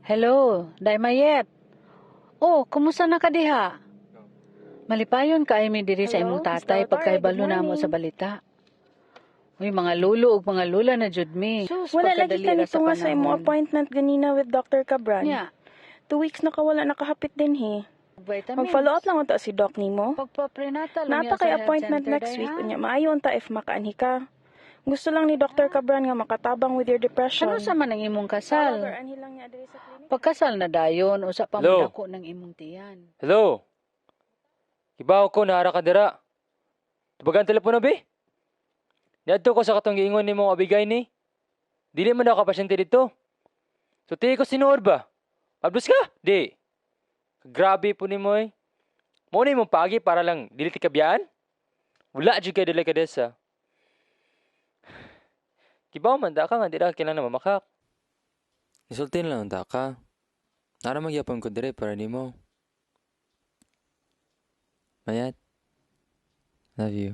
Hello, Day Mayet. Oh, kumusta na ka diha? Malipayon kaayo mi diri sa Hello, imong Miss tatay Dela Torre, pagkahibalo good namo sa morning. Balita. Uy, mga lolo ug mga lola na jud mi. Sus, Wala lagi pagkadali ka ra nito sa nga sa imong panahon. Appointment ganina with Dr. Cabran. Nya, 2 weeks na ka wala nakahapit dinhi. Vitamins. Mag-follow up lang unta si doc nimo. Pagpa-prenatal Naa unya pa sa kay health appointment center, next day, week ha? Unya maayo unta if makaanhi ka. Gusto lang ni Dr. Cabran nga makatabang with your depression. Ano sa man ang imong Tawag or kasal? Anhi lang niya diri sa clinic. Pagkasal na dayon, usa pa Hello? mo dako ng imong tiyan. Hello? Kibaw ko, naara ka dira. Tubagan telepono, be? Niadto ko sa katong giingon nimo Abigay ni. Dili man ako pasyente dito. So ko sinuod ba? Mablos ka? Di. Grabe po nimo eh. Mo na imong pagi para lang dili ti kabiyaan? Wala jud kay delikadesa. Kibaw man da ka nga di ra kailangan mamakak. Nisulti na lang ta ka. Nara magyapon ko dire para nimo. Mayat. Love you.